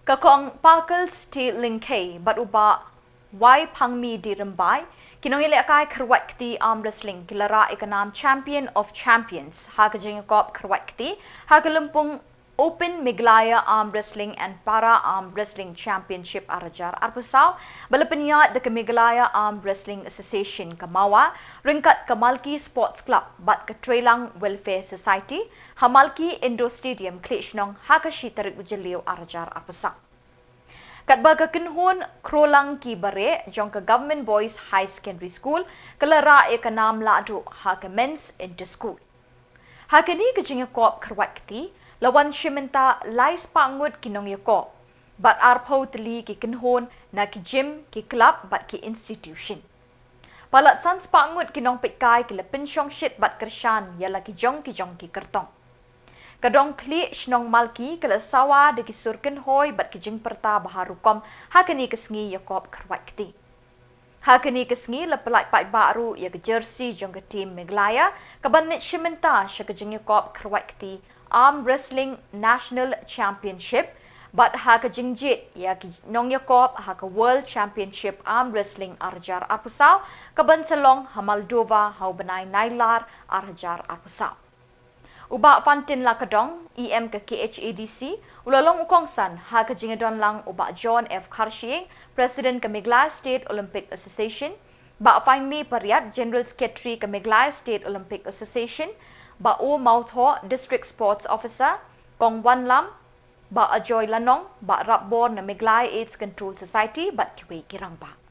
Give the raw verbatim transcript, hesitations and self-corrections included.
Ka Kong Parkles T Lyngkhei bad u Bah Y Phangmi D Rymbai, ki nongïalehkai kyrwat kti arm wrestling, ki la rah ïa ka nam Champion of Champions ha ka jingïakop kyrwat kti ha ka lympung Open Meghalaya Arm Wrestling and Para Arm Wrestling Championship ar hajar arphew saw, ba la pynïaid da ka Meghalaya Arm Wrestling Association ka MAWA, ryngkat ka Malki Sports Club bad ka Treilang Welfare Society, ha Malki Indoor Stadium, Khliehshnong, ha ka shi tarik u Jylliew ar hajar arphew saw. Katba ka kynhun Khrolang Ki Bareh jong ka Government Boys High Secondary School ka la rah ïa ka nam lahduh ha ka Men's Inter School. Ha kane ka jingïakop kyrwat kti, la wan shim bynta lai spah ngut ki nongïakop bad arphew tylli ki kynhun na ki gym, ki club bad ki institution. Palat san spah ngut ki nongpeitkai ki la pynshongshit bad kyrshan ïa la ki jong ki jong ki kyrtong. Ka dong Khliehshnong Malki ka la sawa da ki sur kynhoi bad ki jingpyrta ba ha rukom ha kane ka sngi ïakop kyrwat kti. Ha kane ka sngi la pyllait paidbah ruh ïa ka jersey jong ka team Meghalaya, kaban leit shim bynta sha ka jingïakop kyrwat kti Arm Wrestling National Championship, bad ha ka jingjied ïa ki nongïakop ha ka World Championship Arm Wrestling ar hajar arphew saw, kaban sa long ha Moldova ha u bnai Nailar ar hajar arphew saw. U Bah Fantin Lakadong, E M ka K H A D C, u la long u kongsan ha ka jingïadon lang u Bah John F Kharshiing, President ka Meghalaya State Olympic Association, Bah Finely Pariat, General Secretary ka Meghalaya State Olympic Association, Bah O Mawthoh, District Sports Officer, Kong Wanlam, Bah Ajoy Lanong, Bah Rapbor na Meghalaya AIDS Control Society bad kiwei ki rangbah.